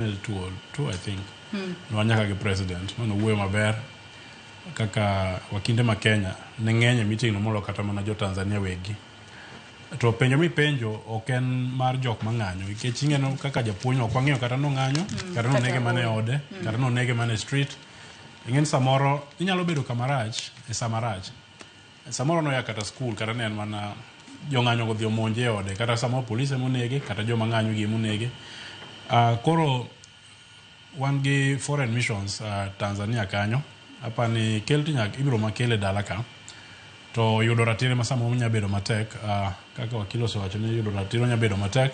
Two, I think. Ne nyaka gi president mano wuoyo maber kaka wakinde ma Kenya ne ng'eny e meeting no molo kata mana jo Tanzania wegi. To penjo mipenjo ok en mar jok mang'anyo nikech ing'eno kaka japuonj ok wang'eyo kata nong'anyo, kata nonege mana e ode, kata nonege mana e street. Ing'eni samoro inyalo bedo kama rach e sama rach. Samoro noya kata school, kata ne en mana jong'anyo go odhi omonje e ode, kata samoro polise monege, kata joma ng'anyo gi monege. Koro wan gi foreign missions Tanzania kanyo. Apani kel to ibiro makele dala ka to yudo ratiro ma samoro nyalo bedo matek, kaka wakil osewacho ni yudo ratiro nyalo bedo matek,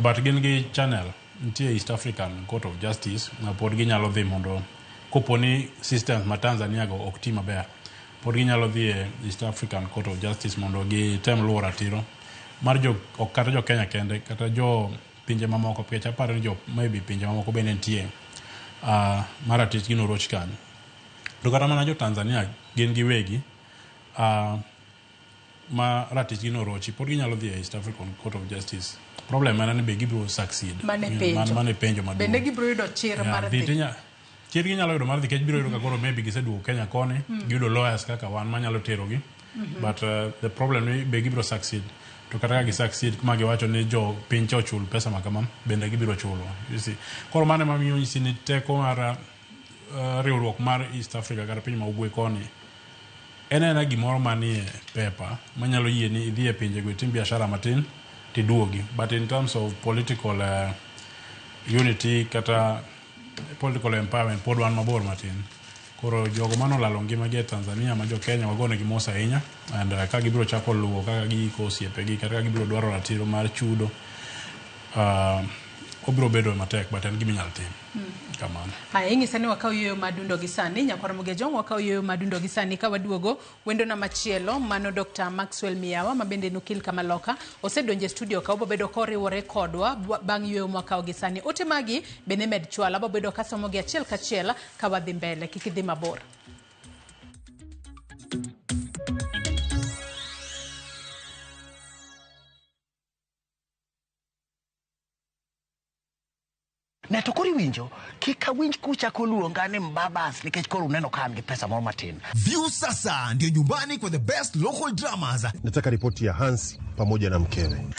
but gin gi channel nitie East African Court of Justice ma pod ginyalo dhi mondo kopo ni systems ma Tanzania go ok ti maber, pod ginyalo dhi e East African Court of Justice mondo gitem luwo ratiro mar jo, ok kata jo Kenya kende, kata jo pinje mamoko, nikech aparo ni jo maybe pinje mamoko bende nitie ma ratichgi noroch kanyo. To kata mana jo Tanzania gin giwegi ma ratichgi norochi pod ginyalo dhi e East African Court of Justice. Problem en ni be gibiro succeed. Mane penjo. Mane penjo maduong'. Bende gibiro yudo chir mar dhi dhi? Chir ginyalo yudo mar dhi nikech biro yudo ka koro maybe giseduogo Kenya koni, giyudo lawyers kaka wan manyalo terogi. But the problem ni be gibiro succeed. To kata ka gi succeed ma giwacho ni jo piny cha ochul pesa ma kama, bende gibiro chulo. You see. Koro mano ema miyo nyisi ni teko mar riwruok mar East Africa kata piny ma ugwe koni en ena gimoro manie paper manyalo yie ni idhi e pinjego itim biashara matin tiduogi. But in terms of political unity kata political empowerment pod wan mabor matin. Koro jogo manolalo ngimagi e Tanzania ma jo Kenya wagonegi mos ahinya, and ka gibiro chako luwo kaka giiko osiepegi kata ka gibiro dwaro ratiro mar chudo, obiro bedo matek, but en gima inyalo tim kamano. Haya, ing'isa ni wakaw yueyo madundo gi sani. Nyakwar Mugejong, wakaw yueyo madundo gi sani ka waduogo wendona machielo mano Dr. Maxwell Miyawa ma bende en okil Kamaloka osedonjo e studio ka obobedo koriwore kodwa bang' yueyo mwakawo gi sani. Ote magi bende med chwalo, abobedo kasomogi achiel kachiel ka wadhi mbele, kik idhi mabor. Ne to koro iwinjo, kik awinj kuchako luonga ni mbabas nikech koro uneno ka an gi pesa moro matin. Viusasa ndio nyumbani kwa the best local dramas. Nataka ripoti ya Hans pamoja na mkewe.